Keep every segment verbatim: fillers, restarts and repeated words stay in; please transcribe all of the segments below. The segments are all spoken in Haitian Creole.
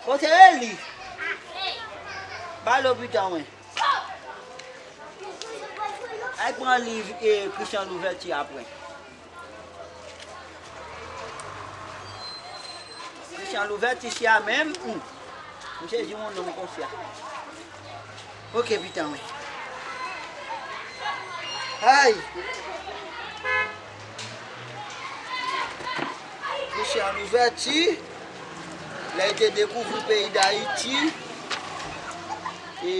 Kote Eli? Ba l o pitan mwen. Al pran liv e Christian Louverture apre. Christian Louverture isi a menm. Hmm. M sezi yon nonm konsa. Ok, pitan mwen. Ay! Christian Louverture, lè l te dekouvri peyi Dayiti, e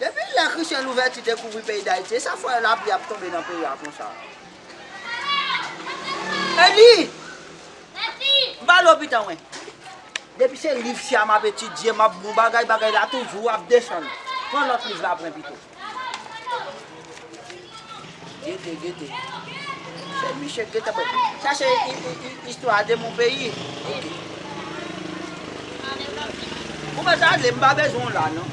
depi lè Christian Louverture dekouvri peyi Dayiti, e sa fè lapli ap tonbe nan peyi a konsa. Eli! Ba l o pitan mwen. Depi se liv sa m ap etidye, m ap bon bagay, bagay la toujou ap desann. Pran lòt liv la pran pito. Gete, gete. Se misye gete, bwè. Sa se i- i- i- istwa de mon peyi. Ok. Ou mèt ale, m pa bezwen w la, non.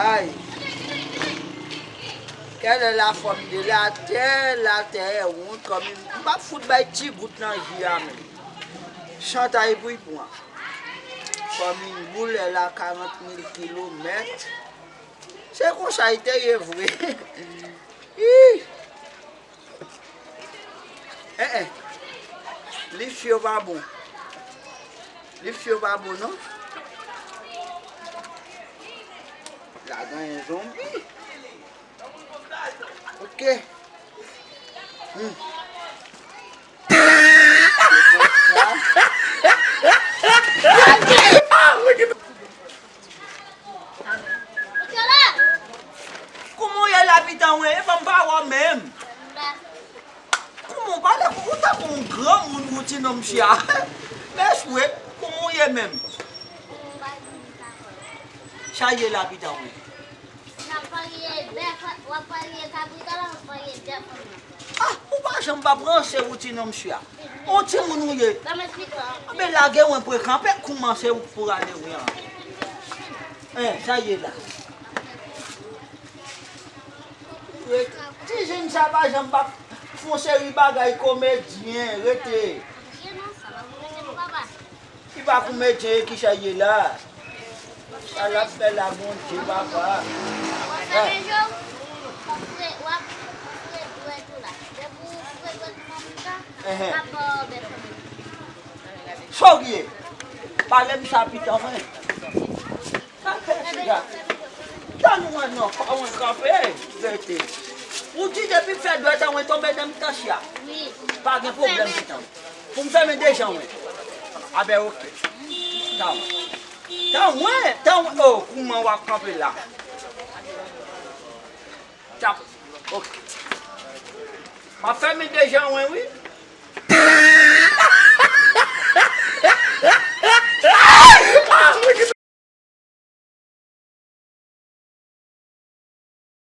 Ay. Quelle est la forme de la terre? La terre est ronde comme une... M p ap fout bay ti gout nan ji a menm. Chantay pou y pran. Comme une boule, elle a quarante mille kilomètres. Se konsa l te ye vre. Ih. Eh, eh. Liv yo pa bon. Liv yo pa bon, non. La gen zonbi. Ok. Hmm. Kouman w ye la, pitan mwen? E pa m pa wè w menm. Kouman w pale? Ou tankou yon granmoun, ou ti nonm chè a. Mèsi wi, kouman w ye menm? Sa ye la, pitan mwen? N ap parye bèf, w ap parye kabrit la, w ap parye bèf la. Ah, ou pa janm p ap ranse, ou ti nonm chè a. On timoun ou ye. Ban m esplike w. Anben lage w anpre kanpe koumanse ou pou rale wi an. Hein, sa ye la. Ti jenn sa pa janm p ap fè yon seri bagay komedyen, rete. Li pa komedyen, e kisa l ye la? Sa l ap fè la, Bondye, papa? Hein. Hein. Sa w ye? Pale m sa, pitan mwen. Sa fè siga. Tann mwen non, pa mwen kanpe, rete. Ou di depi fè dwèt an mwen tonbe nan mitan chè a. Wi. Pa gen pwoblèm, pitan. Pou m fèmen de jan mwen. Anben, ok. Tann. Tann mwen, tann mwen. Oh, kouman w ap kanpe la? Tap. Ok. M ap fèmen de jan mwen, wi.